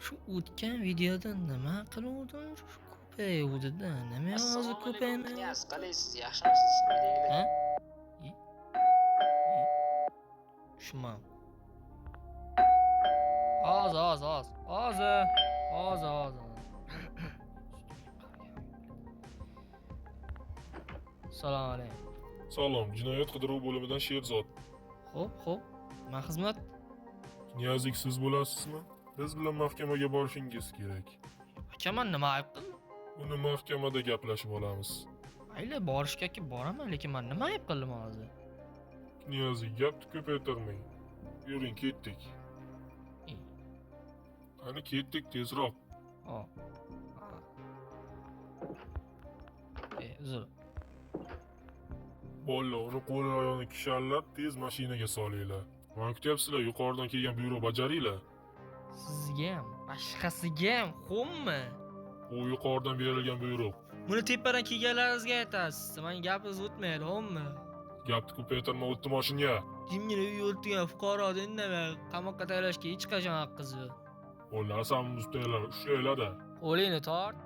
Shu o'tgan videoda nima qiluvdim? Shu ko'payuvdi-da. Nima hozir Assalomu alaykum ko'paymayapti? Knyaz, qalaysiz? Yaxshimisiz? Uydagilar Ha? I- I- Tushunmadim. Hozir, hozir, hozir. Hozir. Hozir, hozir. Assalomu alaykum. Salom, jinoyat qidiruv bo'limidan Sherzod. Xo'p, xo'p. Nima xizmat? Knyazlik siz bo'lasizmi? Biz bilan mahkamaga borishingiz kerak. Aka, man nima ayb qildim? Uni mahkamada gaplashib olamiz. Mayli, borishga aka boraman, lekin man nima ayb qildim hozir? Knyazlik, gapni ko'paytirmang. Yuring, ketdik. I- Qani ketdik tezroq. O. Ha. Uzr. Bolalar, uni qo'l oyog'ini kishanlab tez mashinaga solinglar. Mana kutyapsizlar, yuqoridan kelgan buyruq bajaringlar. Sizga ham, boshqasiga ham xo'mmi? U yuqoridan berilgan buyruq. Buni tepadan kelganlaringizga aytasiz. Menga gapingiz o'tmaydi, xo'mmi? Gapni ko'paytirma, o'tdi mashinaga. Jimgina uyga o'tirgan fuqaroni indamay qamoqqa tashlashga hech qachon haqqingiz yo'q. Bolalar, asamimiz tutanglar, ushlanglar-da. Qo'lingni tort.